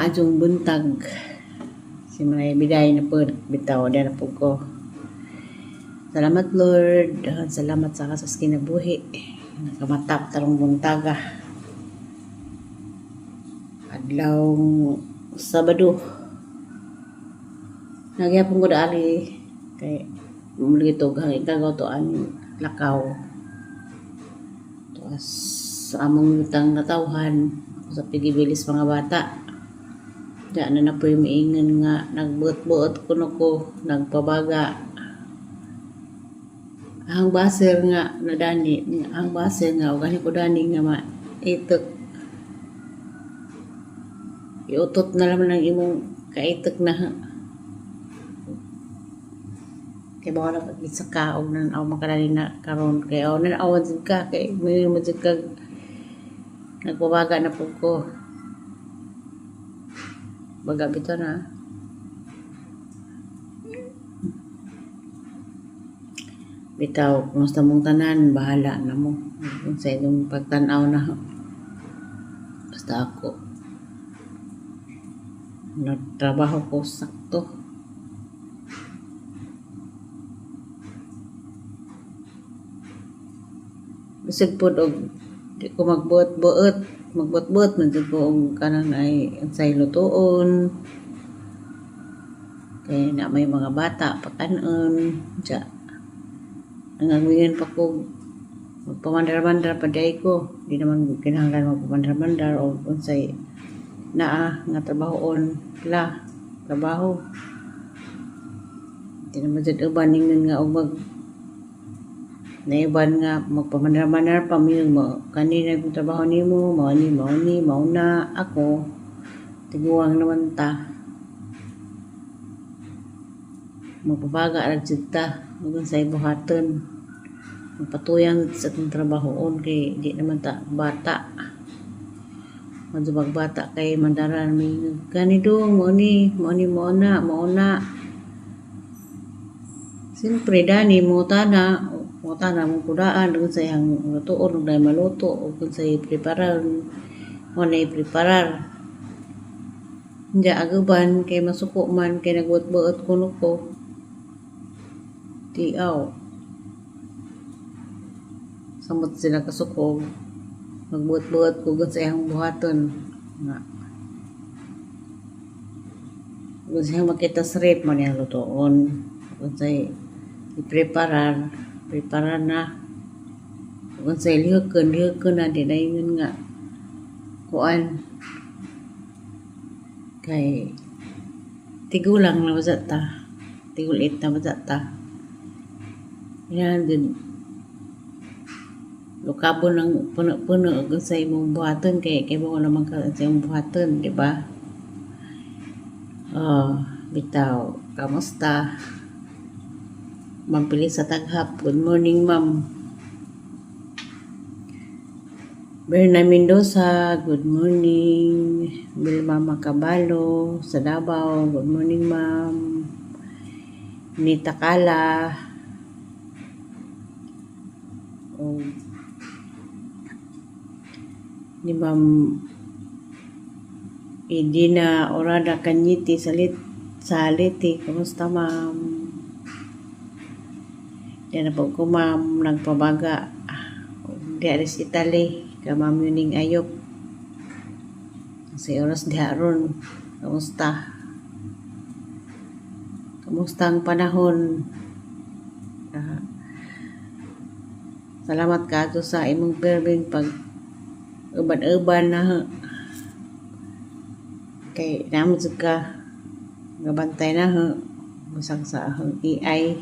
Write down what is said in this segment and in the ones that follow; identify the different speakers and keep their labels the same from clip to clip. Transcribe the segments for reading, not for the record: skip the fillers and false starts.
Speaker 1: Maayong buntag. Si Maray Biday na po, bitaw, na po ko. Salamat, Lord. Daghang salamat sa kasas kinabuhi. Nakamatap tarong buntaga. Adlaw Sabado. Nagyapon ko daali kay muli to kagaw to an lakaw. Tuas sa among yutang natawhan sa pigibilis mga bata. Diya na na po yung miingon nga nagbuot-buot kuno ko, nagpabaga. Ang baser nga nadani, ang baser nga gani ko dani nga ma itok. Iutot na naman ang imong kaitok na. Kay bawa na sa ka og nan aw makadani na karon kay aw nan awan jud ka kay mo jud kag nagpabaga na pud ko. Baga bitaw na. Bitaw, kumusta mong tanan, bahala na mo. Kung sa inyong pagtan-aw na. Basta ako. Nagtrabaho ko sakto. Bisag pod og di ko magbuot-buot. Magbuot-buot man jud ko og kanang ay unsay lutoon. Kay na may mga bata pakanon. Diya. Ang agwihan pa ko magpamandar-mandar pa diay ko. Di naman kinahanglan magpamandar-mandar o unsay naa nga trabahoon la trabaho. Di naman jud uban ningon nga og mag naiban nga magpamandar-mandar pa mo kanina yung trabaho nimo mao ni mao ni mao na ako tiguang naman ta. Magpabaga ra jud ta ug unsay buhaton. Magpatuyang sa atong trabahoon kay di naman ta bata. Medyo magbata kay mandaran may gani dong mao ni mao ni mao na mao na. Siyempre dani mo tana mo kudaan ug sa iyang lutoon ug dai maluto ug unsay preparar mo na i-preparar. Diya aguban kay masuko man kay nagbuot-buot kuno ko. Tiaw. Samot sila kasuko magbuot-buot ko sa iyang buhaton nga. Ug sa iyang makita sa rep mo niyang lutoon. Unsay i-preparar, preparar na. Ug unsay lihokon, lihokon na di na ingon nga kuan kay tigulang na ba ta. Tigulit na ba ta. Yan din lukabon ang puno-puno ug sa imong buhaton kay kay mo naman ka sa imong buhaton, di ba? Oh, bitaw, kamusta? Ma'am Felisa Taghap, good morning, ma'am. Berna Mendoza, good morning. Vilma Macabalo sa Davao, good morning, ma'am. Nita Kala. Oh, ni Ma'am Edina Orada Kanyiti Salit sa Liti, kamusta, ma'am? Diyan na po ko, ma'am, nagpabaga. Di aris Italy, ka Ma'am Yuning Ayop. Si oras di haron. Kamusta? Kamusta ang panahon? Salamat ka sa imong perming pag uban-uban na kay namo jud ka gabantay na ho bisag sa ahong AI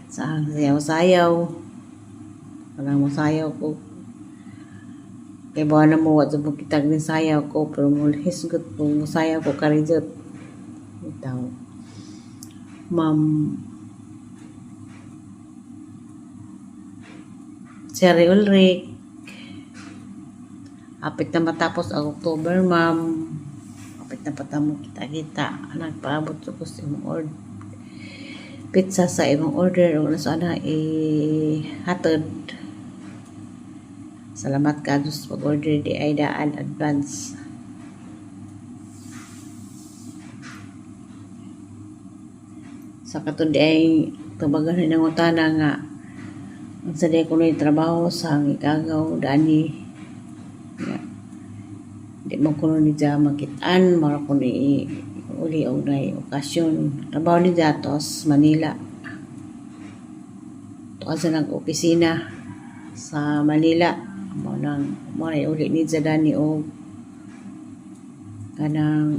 Speaker 1: sa ahong sayaw-sayaw wala mo sayaw ko kay bawa na mo wa jud mo kitag ni sayaw ko pero mo hisgot ko mo sayaw ko karijot bitaw. Ma'am Cherry Ulrich, apit na matapos ang October, ma'am. Apit na patamo kita-kita. Nagpaabot ko sa imong order. Pizza sa imong order ug nasa na i-hatod. Salamat ka sa pag-order di ay daan advance. Sa katong di ay tubagan ni nangutana nga unsa diay kuno'y trabaho sa Igagaw dani nga di man kuno niya makit-an, mao ra kuno uli og naay okasyon. Trabaho niya tos Manila. Tuan sa nag-opisina sa Manila. Mao nang mao nay uli niya dani og kanang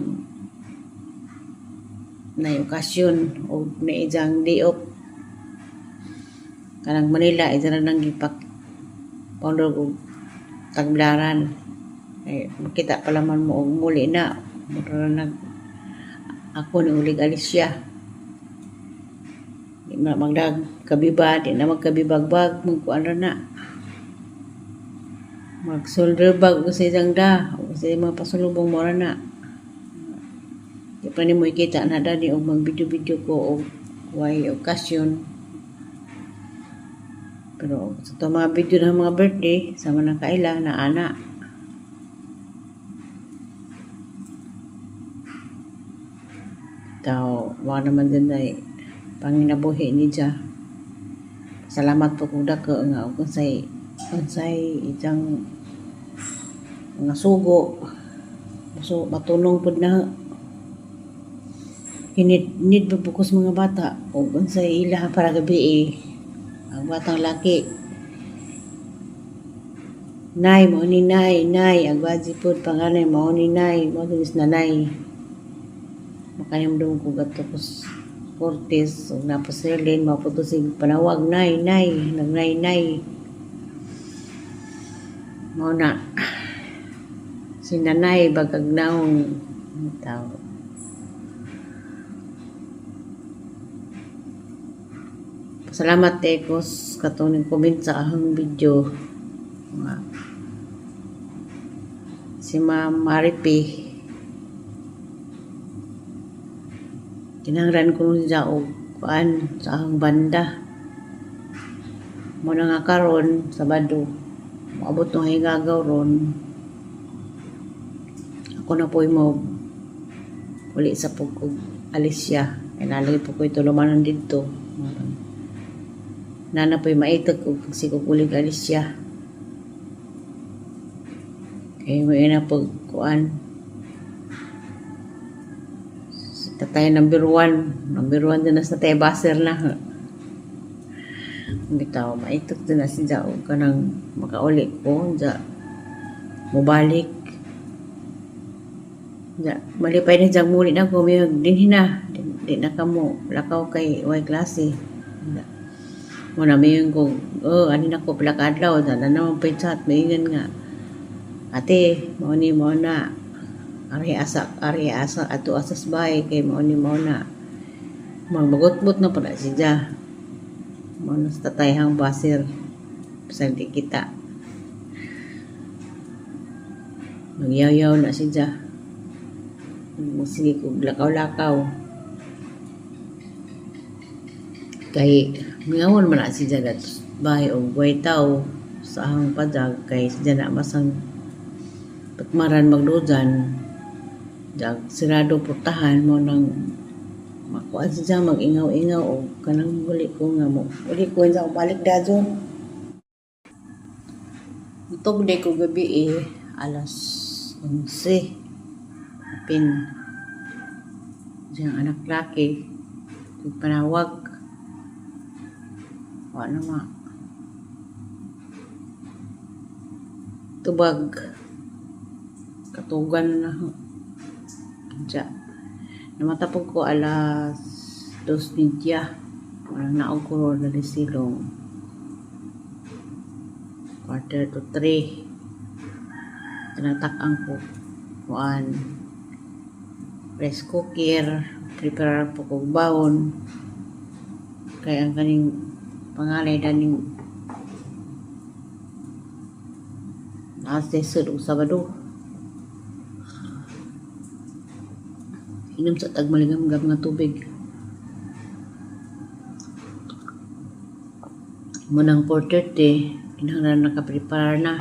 Speaker 1: naay okasyon og naijang day off. Kanang Manila ija ra nang gipak paundog og tagbilaran. Eh, makita pa man mo og muli na. Mura nag ako ni ulig Alicia. Di man magdag kabiba, di na magkabibagbag, magkuan ra na. Mag shoulder bag og sa iyang da, og sa mga pasulubong mo ra na. Di pa nimo ikita na dani og mag video-video ko og way okasyon. Pero sa to mga video ng mga birthday, sama ng kaila na ana. Tao, wa naman din ay panginabuhi ni Ja. Salamat po kung dako nga og unsay unsay ijang mga sugo. So matunong pud na kinit need pa po mga bata og unsay ila para gabi eh. Ang batang laki. Nay, mao ni nay, nay, ang baji pod panganay mao ni nay, mao ni nanay. Makayamdong ko gato ko Cortes ug napaserlin mao po to sig panawag nay nay nagnay nay. Mao na si nanay bagag naong tao. Salamat eh ko katong comment sa ahong video. Nga. Si Ma'am Maripi. Kinahanglan ko siya og kuan sa ahong banda. Mo na nga karon Sabado, moabot tong higagaw ron. Ako na po'y mo uli sa pug og Alicia. Kay nalagay po ko'y tulumanon didto. Nana po'y maitag og pagsigog ulig Alicia. Kay mo ina pag kuan. Tatay number 1. Number 1 din na sa tatay baser na. Bitaw, maitok din na si Jao. Kanang makauli ko. Ja, mubalik. Ja, malipay na diyang muli na ko. May dinhi na. Di na ka mo. Lakaw kay way klase. Ja. Muna may ko, oh, ani na ko pila ka adlaw. Ja, na naman pa chat. May ingan nga. Ate, mao ni mao na. Ari asa ato asas bahay kay mao ni mao na. Magbagotbot na pala si Ja. Mao na sa tatayhang baser. Bisag di kita. Nagyaw-yaw na si Ja. Sige ko lakaw-lakaw. Kay mingawon man na si Ja dat bahay og way tawo sa ahang padag kay si Ja na masang patmaran magdudan. Jag sirado portahan mo nang makuan si Ja mag-ingaw-ingaw og kanang uli ko nga mo. Uli ko sa balik dajon. Tug day ko gabi eh, alas 11. Pin siyang anak laki. Panawag. Wa na ma. Tubag. Katugan na. Diya. Namatapog ko alas 2:30. Walang naog ko ron na silong. 2:45. Tinatak-ang ko. Kuan. Rice cooker. Prepare po kog baon. Kaya ang kaning pangalay daning nasa og Sabado. Inom sa tagmaligam-gam nga tubig. Munang 4:30, kinahanglan nakaprepare na.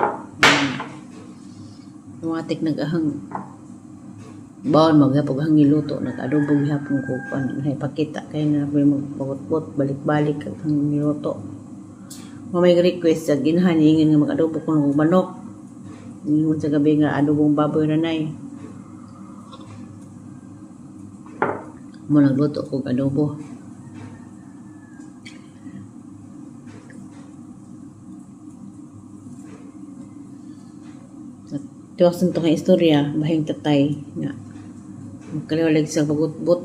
Speaker 1: Tumatik nag-ahang Bawon magyapog ang giluto, nag-adobo gihapon ko kuan ipakita kay na ko magbot balik-balik ang giluto. Mo may request sa ginahan ingin nga mag-adobo ko og manok. Ingon sa gabi nga adobong baboy ranay. Mo nagluto ko og adobo. Tiwas nito nga istorya, bahing tatay nga magkaliwalag sa pagutbot.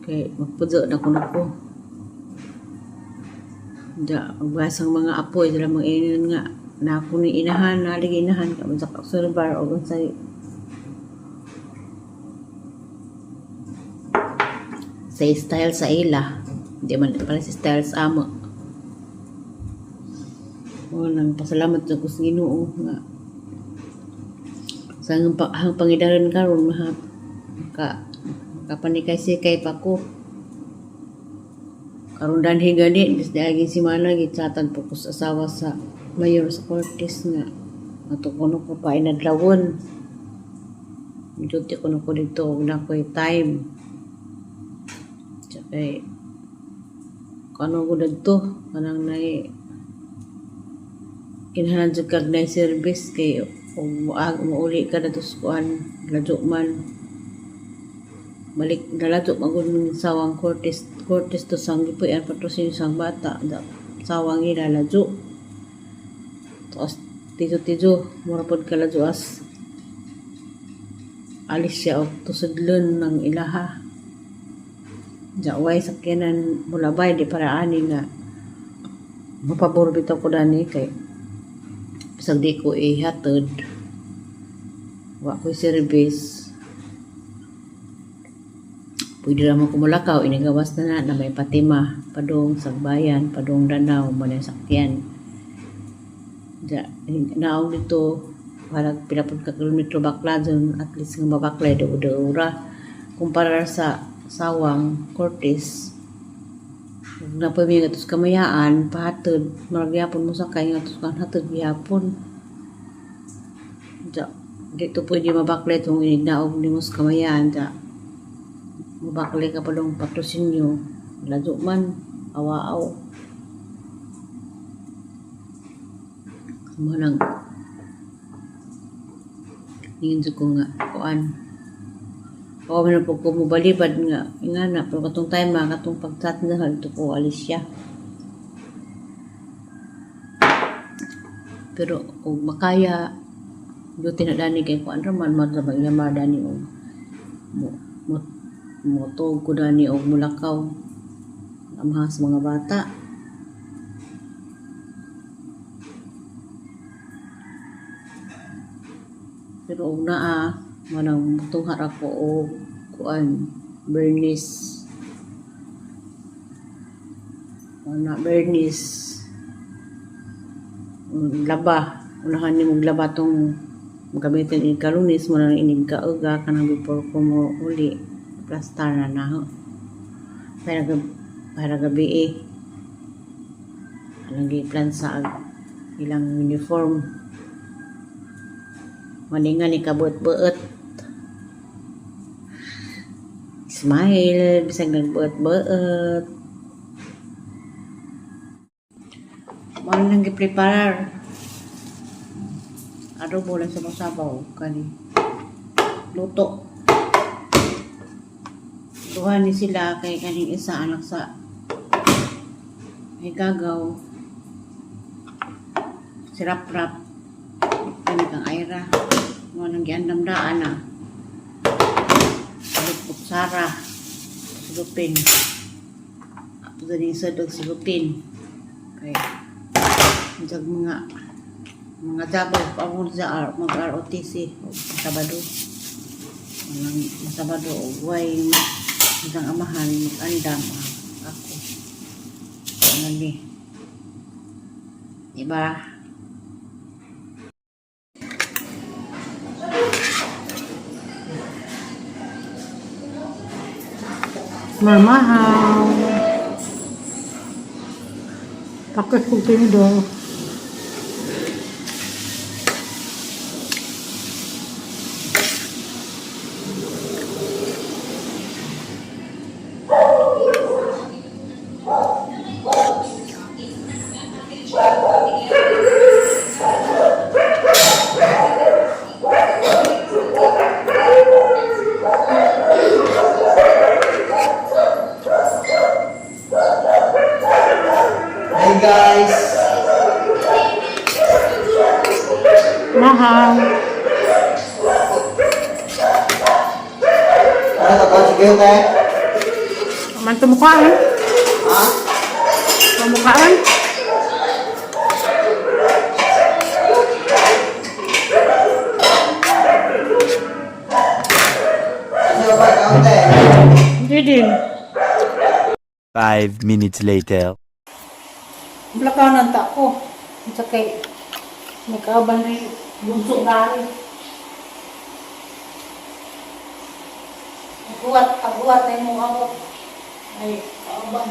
Speaker 1: Kay magpuzo na kuno ko. Da, magbasang mga apoy, sila mga inin nga na ako ni inahan, nalig inahan, ka sa observer o unsay sa style sa ila. Di man pala sa style sa amo. O nang pasalamat sa kus Ginoo nga sa ang, ang pangidaran karon maha ka makapanikay-sikay pa ko. Karon danhi gani bis diaging semana gitsatan po ko sa asawa sa mayor sa Cortes nga ato kuno ko pa inadlawon. Duty kuno ko dito og na ko'y time. Tsaka kano ko dadto kanang nay kinahanglan jud kag nay service kay ug mouli ka dadto sa kuan ladyo man balik naladyo man gud sawang Cortes Cortes to sang gipuy-an patrosinyo sang bata da sawang ila ladyo. Tapos tijo-tijo mura pod ka ladyo as alis siya og tusudlon ng ilaha. Ja way sakyanan mulabay di para ani nga mapabor bitaw ko dani kay bisag di ko ihatod wa ko'y service. Pwede ra man ko mulakaw inigawas na na may Fatima padung Sagbayan padung Danau mo na sakyan. Ja naong dito para pila pud ka kilometro bakla dyan, at least nga mabaklay do ura kumpara sa Sawang Cortes. Ug na mi ngadto sa Kamayaan pahatod murag gyapon mo sakay ngadto sa hatod gihapon. Ja dito pwede mabaklay tong inignaog nimo sa Kamayaan ja mabaklay ka padung patrosinyo ladyo man awaaw. Mo nang ningon jud ko nga kuan. Wa man po ko mobalibad nga ingana pero katong time ma katong pag-chat na dito ko alis siya. Pero og makaya duty na dani kay kuan ra man man sa magyamar dani og mo mo motog ko dani og mulakaw amahan sa mga bata. Pero og naa manang mutuha ra ko og kuan Bernice. Ana Bernice. Laba unahan nimo laba tong gamitin inig kalunes mo na inig kauga kanang before ko mo uli plastar na naho. Para gabi eh. Anong giplan sa ilang uniform. Maninga ni kabuot-buot. Smile, bisag nagbuot-buot. Mao nang gipreparar. Adobo lang sa sabaw kani. Luto. Duha ni sila kay kaning isa anak sa may gagaw. Si Rap-Rap. Kani kang Ira. Mo nang giandam daan na. Palit kutsara. Silupin. Apo din sa dog silupin. Kay jag mga jabaw pa sa mag ROTC o Sabado. Walang Sabado og way isang amahan mag-andam ako. Ano ni? Diba?
Speaker 2: Mamahaw. Takos kong tinidor. Mahaw.
Speaker 3: Ano to? Sige, te.
Speaker 2: Man tumukhaan.
Speaker 3: Ha?
Speaker 2: Tumukhaan.
Speaker 3: Ano ba kaunti?
Speaker 2: Hindi din.
Speaker 4: 5 minutes later.
Speaker 2: Blakaw ta ko. Sa kay may kauban na yung bunso gari. Aguat, aguat na yung ako. Ay, kauban.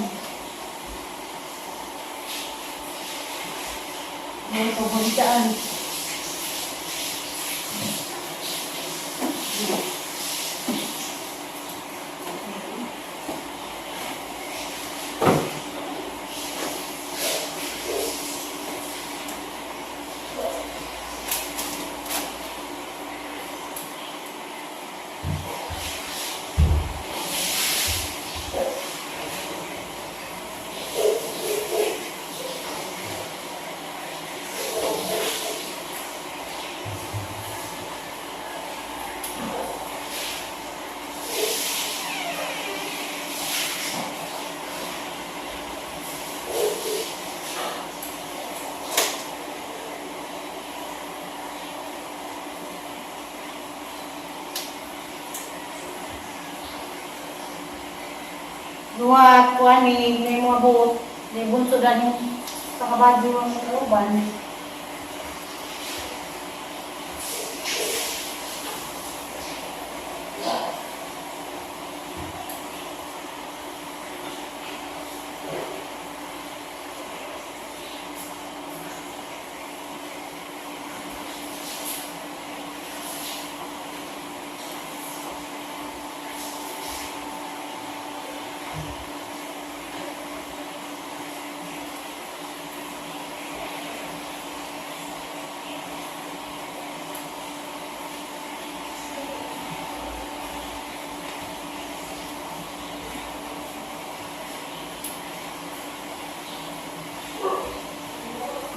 Speaker 2: May pagbuntaan. Duwat, kuha ni, may mga buot. May bunso dahil yung sa kabadyo ang kauban.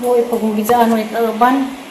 Speaker 2: Buhay pag magisaan mo ni kauban.